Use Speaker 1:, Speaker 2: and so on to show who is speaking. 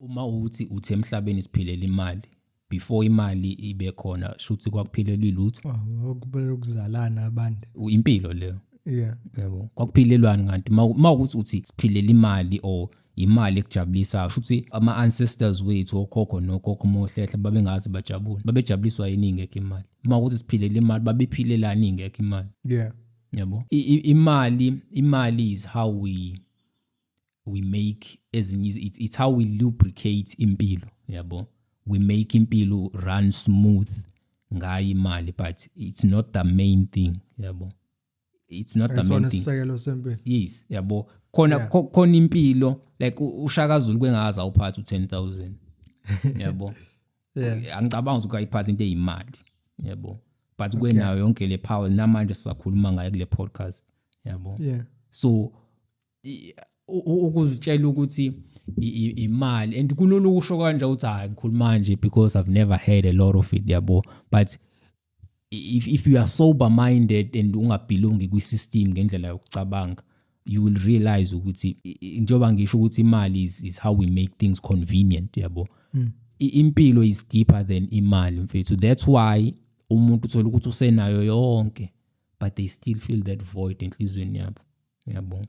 Speaker 1: Uma uthi emhlabeni siphilela imali, before imali ibe khona, shuthi kwakuphilelwa ilutho?
Speaker 2: Oh, okubeka ukuzalana abantu.
Speaker 1: Impilo leyo. Yabo, kwakuphilelwani kanti ma ukuthi uthi siphilela imali or imali ekujabulisayo? Shuthi ama-ancestors wethu, okhokho nokhokho mohlehla, babengaze bajabule? Babejabuliswa yini ingekho imali? Uma ukuthi siphilela imali, babephilelani ingekho imali? Yabo, imali is how we make ezinye it's how we lubricate impilo, yabo. We make impilo run smooth ngayo imali, but it's not the main thing, yabo. It's not the main
Speaker 2: Ayisona
Speaker 1: thing.
Speaker 2: Isisekelo sempilo.
Speaker 1: Yes, yabo, khona khona impilo, like uShaka Zulu kwengaza uphatha u10,000, yabo. Angicabanga ukuthi ukayiphatha into eyimali, yabo, but kwenayo yonke le power namanje sisakhuluma ngayo kule podcast, yabo. So ukuzitshela ukuthi imali, and kulula ukusho kanje ukuthi hayi, ngikhuluma nje because I've never had a lot of it, yabo, but if you are sober minded and ungabelongi kwi-system ngendlela yokucabanga, you will realize ukuthi njengoba ngisho ukuthi imali is how we make things convenient, yabo. Impilo is deeper than imali, mfethu. That's why umuntu uthola ukuthi usenayo yonke, but they still feel that void enhliziyweni yabo, yabo.